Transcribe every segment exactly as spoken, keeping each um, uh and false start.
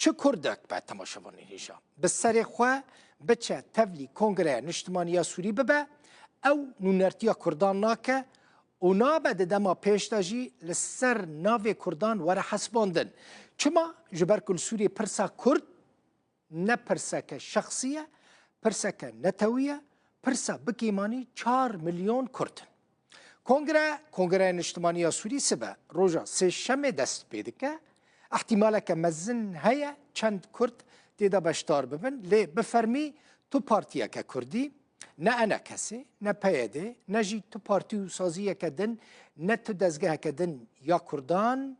Çi Kurdek be temaşevanên hêja, bi serê xwe biçe tevlî Kongreya Niştimanî ya Sûrî bibe, ew nûnertiya Kurdan nake û nabe di dema pêş de jî li ser navê Kurdan were hesibandin. Çima? Ji ber ku li Sûriyê pirsa Kurd ne pirseke şexsî ye, pirseke netewî ye, pirsa bi kêmanî çar milyon Kurd in. Kongre, Kongreya Niştimanî ya Sûrî sibe, roja Sêşemê dest pê dike. Îhtîmaleke mezin heye çend Kurd tê de beşdar bibin, lê bi fermî tu partiyeke Kurdî, ne ENKSê, ne PYDê, ne jî tu partî û saziyeke din, ne tu dezgeheke din ya Kurdan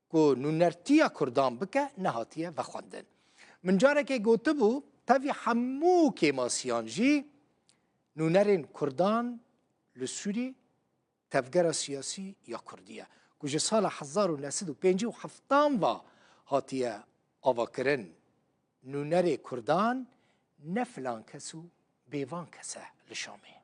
ku nûnertiya Kurdan bike, nehatiye vexwendin. Min carekê gotibû, tevî hemû kêmasiyan jî nûnerên Kurdan li Sûrî tevgera siyasî ya Kurdî ye, ku ji sala hezar û neh sed û pêncî û heftan ve hatiye avakirin. Nûnerê Kurdan ne filan kes û bêvan kes e li Şamê.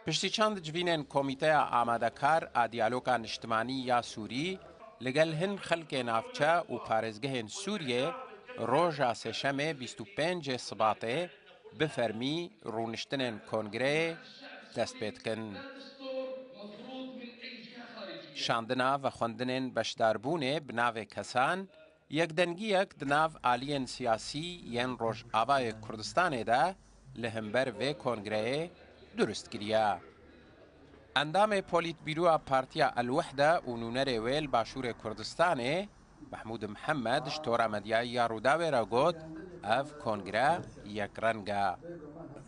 Piştî çend civînên Komîteya Amadekar a Diyaloga Niştimanî ya Sûrî li gel hin xelkê navçe û parêzgehên Sûriyê, roja Sêşemê bîst û pêncê Sibatê, bi fermî rûniştinên kongreyê dest pê dikin. Şandina vexwendinên beşdarbûnê bi navê kesan, yekdengiyek di nav aliyên siyasî yên Rojavayê Kurdistanê de li hember vê kongreyê durust kiriye. Endamê Polîtbîroya Partiya El Wehde û nûnerê wê li Başûrê Kurdistanê, Mehmûd Mihemed, ji tora medyayî ya Rûdawê re got, ev kongre yekreng e.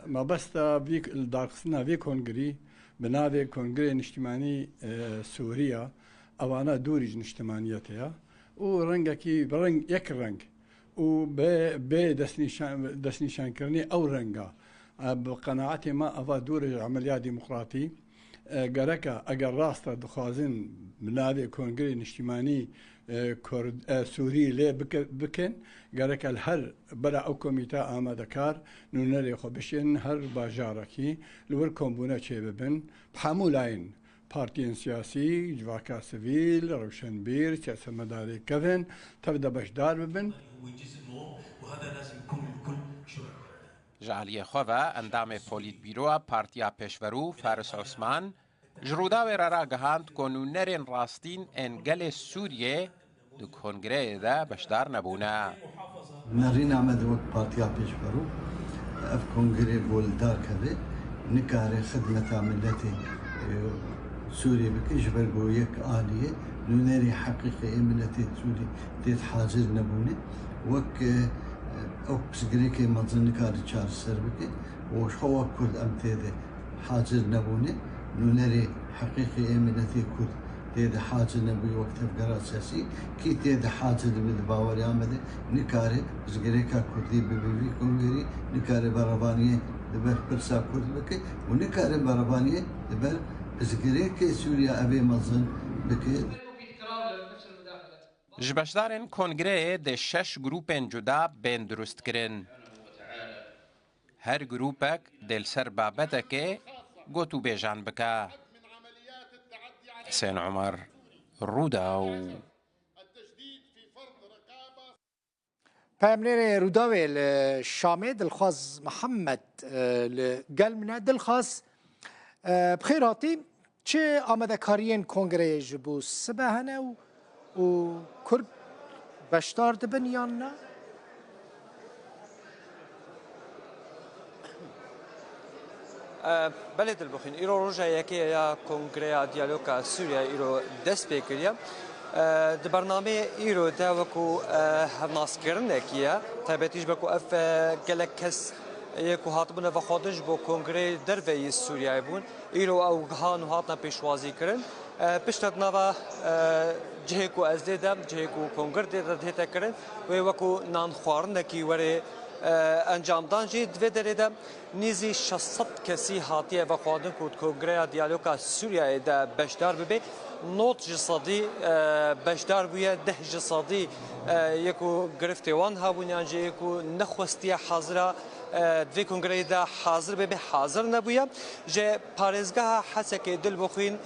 Mabesta vî, darxistina vê kongrî bi navê Kongreyê Niştimanî, e, Sûriya, evana dûrî ji niştimaniyetê ye û rengekî bi reng, yek reng û bê, bê destnîşan, destnîşankirinê ew renga. E, bi qenaetê me eva dûr e ji emeliya demokratî. E, gereke eger rast e dixwazin bi navê Kongreyê Niştimanî, e, Kurd, e, Sûrî lê bike-, bikin, gereke li her bera ew komîte amadekar nûnerê xwe bişên her bajarekî li wir kombûne çêbibin. Bi hemû layên, partiyên siyasî, civaka sivîl, rewşenbîr, siyasetmedarê kevin tev de beşdar bibin. Ji aliyê xwe ve endamê Polîtbîroya Partiya Pêşverû Faris Osman ji Rûdawê re ragihand ku nûnerên rastîn ên gelê Sûriyê di kongreyê de beşdar nebûne. Nerîna me de wek Partiya Pêşverû, ev kongrê ku li dar keve, nikare xidmeta miletê, e, Sûriyê bike, ji ber ku yek aliyê nûnerê heqîqî ê miletê Sûrî tê de hacir nebûne. Wek, e, ew pirsgirêkê mezin nikare çareser bike û ji xwe wek Kurd em tê de hacir nebûne, nûnerê heqîqî ê miletê Kurd tê de hacir nebûye wek tevgera siyasî, kî tê de hacir dibe di baweriya me de nikare pirsgirêka Kurdî bibe vî kongerî, nikare berevaniyê li ber pirsa Kurd bike û nikare berevaniyê li ber pirsgirêkê Sûriya evê mezin bike. Ji beşdarên kongreyê dê şeş grûpên cuda bên durustkirin. Her grûpek dê li ser babetekê gotûbêjan bike. Husên Omer, Rûdaw. Peyamnêrê Rûdawê li Şamê Dilxwaz Mihemed, e, li gel min e. Dilxwaz, e, bi xêr hatî. Çi amadekariyên kongreyê ji bo sibe hene û, û Kurd beşdar dibin yan na? E, belê Dilbixwîn, îro roja yekê ya Kongreya Diyaloga Sûriya îro dest pê kiriye. E, di bernameyê îro de wekû, e, hevnaskirinekî ye, taybetî ji ber ku ev, e, gelek kes yê ku hatibûne vexwedin ji bo kongreyê derveyî Sûriyeyê bûn. Îro ew gihan û hatine pêşwazî kirin. E, piştre di nava, e, cihê ku ez lê dem, cihê ku kongir dê de dihête kirin, wê wekû nanxwarinekî were, e, encamdan jî. Di vê derê de nîzî şeş sed kesî hatiye vexwendin ku di Kongreya Diyaloga Sûriyeyê de beşdar bibe. Nod ji sedî, e, beşdar bûye, deh ji sedî, e, yê ku girifte wan hebûn yan jî yê ku nexwestiye hazira, e, di vê kongreyê de hazir bibe, hazir nebûye. Ji parêzgeha Hesekê Dilbixwîn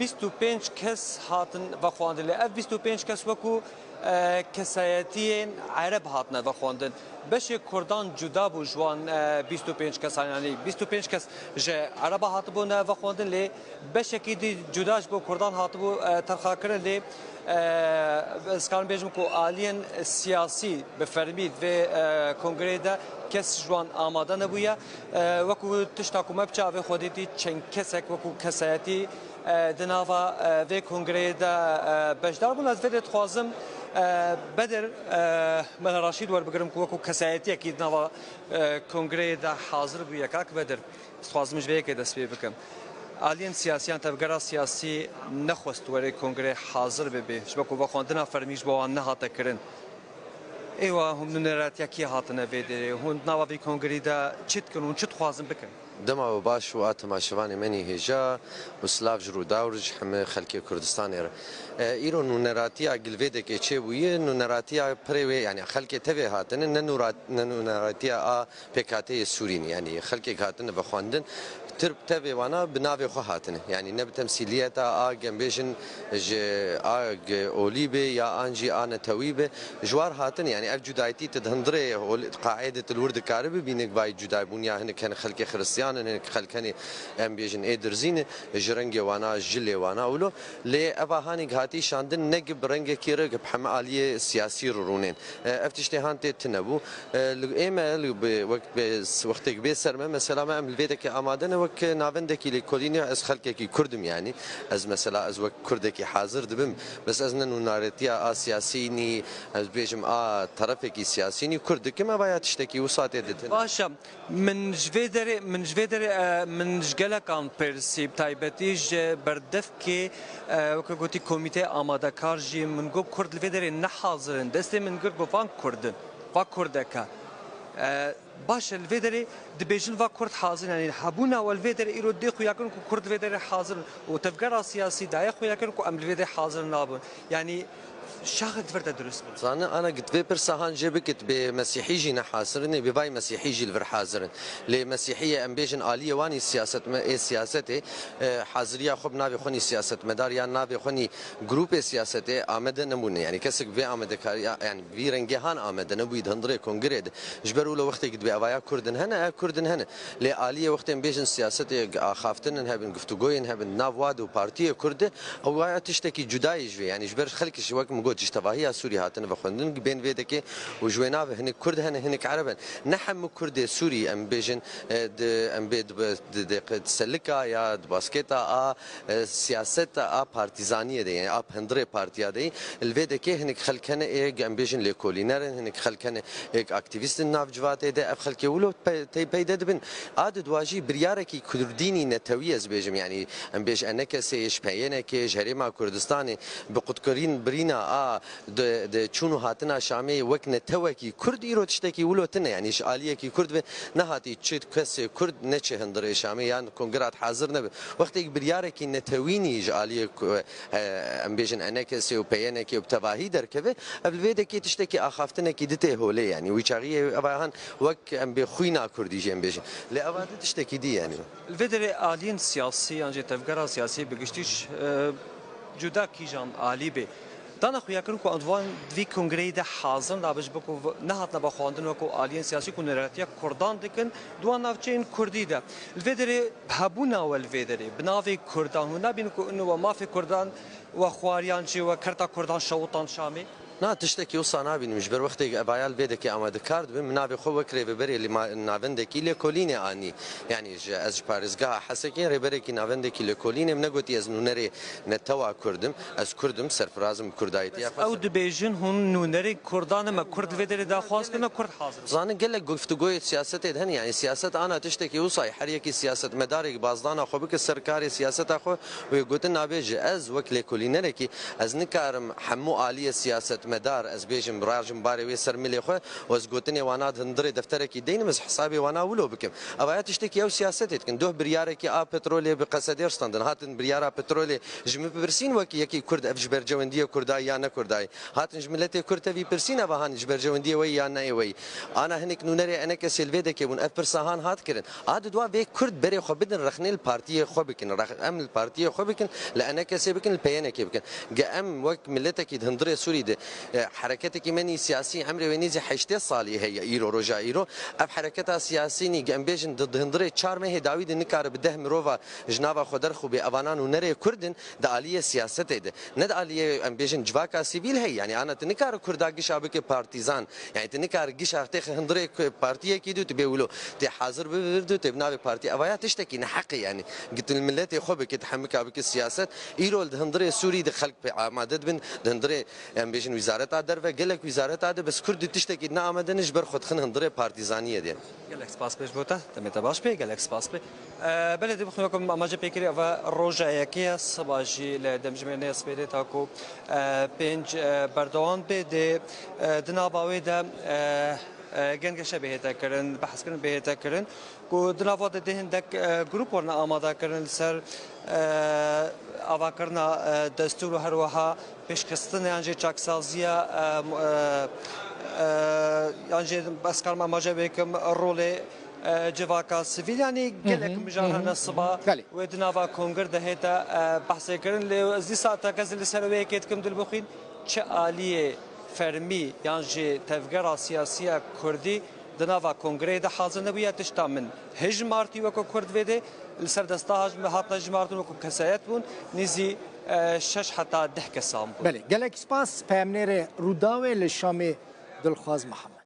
Bîst û pênc kes hatin vexwendin, lê ev bîst û pênc kes wekû, e, kesayetiyên Ereb hatine vexwendin. Beşê Kurdan cuda bû ji wan, e, bîst û pênc kesan, yanî bîst û pênc kes ji Ereba hatibûne vexwendin, lê beşekî dî cuda ji bo Kurdan hatibû, e, terxakirin, lê, e, ez karim bêjim ku aliyên siyasî bi fermî di vê, e, kongreyê de kes ji wan amade nebûye. E, wekû tişta ku me bi çavê xwe dîtî, çend kesek wekû kesayetî, e, di nava, e, vê kongreyê de, e, beşdar bûn. Ez vê de dixwazim, e, Bedir, e, Mela Raşîd werbigirim ku wekû kesayetiyekî di nava, e, kongreyê de hazir bûye. Kak Bedir, dixwazim ji vê yekê dest pê bikim. Aliyên siyasî yan tevgera siyasî nexwest were kongreyê hazir bibe, ji bo ku vexwendina fermî ji bo wan nehate kirin. Êwa hûn nûneratiya kî hatine vê derê? Hûn di nava vî kongrî de çi dikin û çi dixwazin bikin? Dema we baş û a temaşevanê me nî hêja û silav ji Rûdaw re ji hemî xelkê Kurdistanê re. E, îro nûneratiya gilvêdekê çêbûye, nûneratiya pirê wê, yanî xelkê tevê hatine, ne nûra-, ne nûneratiya a P K T'yê Sûrî ne, yanî xelkek hatine vexwendin. Tir-, tevê wana bi navê xwe hatine. Yanî ne bi temsîliyeta a, em bêjin, ji a g-, olî be ya an jî a netewî be. Ji war hatine, yanî ev cudayetî tu di hundirê hol-, qaê de tu li wir dikare bibîne, vay cudaybûniya hinek hene xelkê xiristiyan in, hinek xelk hene, em bêjin, ê dirzî ne, ji rengê wana, ji jilê wana wilo. Lê eva hanî hatî şandin ne gi bi rengekî re, gi bi heme aliyê siyasî re rûnên. E, ev tiştê han tê tune bû. E, li, ê me li, bi, wek, bi, wextê bê ser me, mesela me em li vê dekê amade ne wek navendekî lêkolînê, ez xelkekî Kurd im yanî. Ez mesela, ez wek Kurdekî hazir dibim. Bes ez ne nûneratiya a siyasî nî, ez bêjim a terefekî siyasî nî, Kurd dikim, eva ya tiştekî wisa tê ditin. Baş e. Min ji vê derê, min ji vê derê, e, min ji gelekan pirsî, bi taybetî ji berdevkê, e, weke gotî komîteyê amadekar jî, min got Kurd li vê derê ne hazir in. Destê min girt, got van Kurd in, va Kurdek e. E, baş e, li vê derê dibêjin va Kurd hazir in. Yanî hebûna we li vê derê îro dê xuyakirin ku Kurd li vê derê hazir in. Û tevgera siyasî daye xuyakirin ku em li vê derê hazir nabin. Yanî şaxek di vir de dirust bû. Zane, ana git vê pirsa han jê bikit, bê Mesîhî jî ne hazir in, ê bê vay Mesîhî jî li vir hazir in. Lê Mesîhiyê em bêjin aliyê wan î siyasetme-, ê siyasetê, e, haziriya xwe bi navê xwe nî siyasetmedar yan navê xwe nî grûpê siyasetê amede nebûne. Yanî kesek vê amadekariya, yanî vî rengê han amede nebûyî di hundirê kongrê de. Ji ber wilo wextê git bê evaya Kurdin hene, e, Kurdin hene. Lê aliyê wextê em bêjin siyasetê axaftinin hebin, guftûgoyên hebin, nav wad û partiyê Kurd de, ew waya tiştekî cuda ye ji vê. Yanî ji ber xelkê ji wek min got, ji tevahiya Sûrî hatine vexwendin, bên vê dekê û ji wê navê hinek Kurd hene, hinek Ereb in. Ne hemû Kurdê Sûrî, em bêjin, e, di, em bê di, di, di, di selika ya di basketa a, e, siyaseta a partîzaniyê de, yanî a hundirê partiya de, li vê dekê hinek xelk hene ê, em bêjin lêkolîner in, hinek xelk hene ê, aktîvîst in nav civatê de, ev xelkê wilo pe-, tê peyde dibin. A di dua jî biryarekî kurdînî netewî ez bêjim, yanî em bêj enekesê, ji P Y N Kê, ji Herêma Kurdistanê, bi qutkirîn birîna a di, di çûn û hatina Şamê wek netewekî Kurd îro tiştekî wilo tune, yanî ji aliyekî Kurd ve nehatî çi kesê Kurd neçe hundirê Şamê yan kongirat hazir nebe. Wextê biryarek netewî jî ji aliyê ku, e, em bêjin enekesê û peyenekê û bi tevahî derkeve, ev li vê dekê tiştekî axaftinekî di tê holê, yanî wî çaxiyê ev han wek em bê xwîna kurdî jî em bêjin. Lê ev di tiştekî dî yanî. Li vê derê aliyên siyasî yan jî tevgera siyasî bi giştî ji, e, cuda kîjan alî bê, dana xuyakirin ku em di van, di vî kongreyê de hazir nabin, ji bo ku v-, nehatine vexwendin wekû aliyên siyasî ku nûneratiya kurdan dikin di wan navçeyên kurdî de. Li vê derê hebûna we li vê derê, bi navê kurdan, hûn nabînin ku ino we mafê kurdan we xwariyan jî we kerta kurdan şewitan Şamê? Na, tiştekî wisa nabînim. Ji ber wextê evaya li vê dekê amadekar dibim, min navê xwe wek rêveberê li ma-, navendekî lêkolînê anî. Yanî ji, ez ji parêzgeha Hesekê rêberekî navendekî lêkolînê, min negotî ez nûnerê netewa Kurd im. Ez Kurd im, serfiraz im bi Kurdayetiya xwe. Ew dibêjin hûn nûnerê Kurdan e, me Kurd li vê derê daxwaz kir, me Kurd hazir. Zanin gelek guftûgoyê siyasetê de hene, yanî siyaset ana tiştekî wisa ye. Her yekî siyasetmedarê bazdana xwe bike ser karê siyaseta xwe û yê gotin nabêje ez wek lêkolînerekî ez nikarim hemû aliyê siyaset Medar, ez bêjim, rajim barê wê ser milê xwe û ez gotinê wana di hundirê defterekî deynim, ez hesabê wana wilo bikim. Ev ya tiştekî ew siyasetê dikin. Doh biryarekî a petrolê bi qesedê standin. Hatin biryara petrolê ji min bipirsîn wekî yekî Kurd ev ji bercewendiyê Kurdayî ya ne Kurdayî. Hatin ji miletê Kurd tevî pirsîn ev han ji bercewendiyê weyî ya neyê weyî. Ana hinek nûnerê enekesê li vê dekê bûn. Ev pirsa han hat kirin. A di dua vê Kurd berê xwe bidin rexnê li partiyê xwe bikin. Rex-, em li partiyê xwe bikin, li enekesê bikin, li peyenekê bikin. Ge em wek miletekî di hundirê Sûrî de, e, hereketekî me nî siyasî emrê wê nîzî heştê salî heye îro, roja îro. Ev hereketa siyasî nî ge em bêjin di, di hundirê çar mehê dawî de nikare bi deh mirova ji nava xwe derxûbê. Evanan û nerê Kurd in di aliyê siyasetê de. Ne di aliyê em bêjin civaka sivîl heye. Yanî ana tu nikare Kurda gişa bike partîzan. Yanî tu nikare gişa têxe hundirê ku-, partiyekî de tu bê wilo. Tê hazir bibe vir de tê bi navê partî. Ev ya tiştekî neheqê yanî. Gi tu li miletê xwe bike, tu hemika bike siyaset. Îro li di hundirê Sûrî de xelk pê amade dibin. Di hundirê em bêjin wîzareta derve, gelek wîzareta de bes Kurd di tiştekî ne amade ne ji ber xwe dixin hundirê partîzaniyê de. Gelek spas pêş bo te. Demê te baş bê. Gelek spas bê. E, belê, dê bixwînim weke min amaje pê kirî, ev roja yekê ye, siba jî li demjimêrê spêrê ta ku, e, pênc, e, berdewam bê, dê, e, di nava wê de, e, e, gengeşe bihête kirin, behskirin bihête kirin, ku di nava de dê hindek, e, grûp werine amade kirin li ser, e, avakirina, e, destûr û her wiha pêşxistin yan jî çaksaziya, e, m-, e, e, yan jî ez karim amaje bikim rolê, e, civaka sivîl, yanî gelek mijar hene siba Belê. Wê di nava kongir de hête, e, behsê kirin, lê ez dîsa tekez li ser wê yekê dikim dilbixwîn, çi aliyê fermî yan jî tevgera siyasiya kurdî di nava kongreyê de hazir nebûye, tişta min hijmartî weko Kurd vê de, li ser desta haj-, hatine hijmartin weko kesayet bûn, nîzî, e, şeş heta deh kesan bûn. Belê, gelek spas peyamnêrê Rûdawê li Şamê Dilxwaz Mihemed.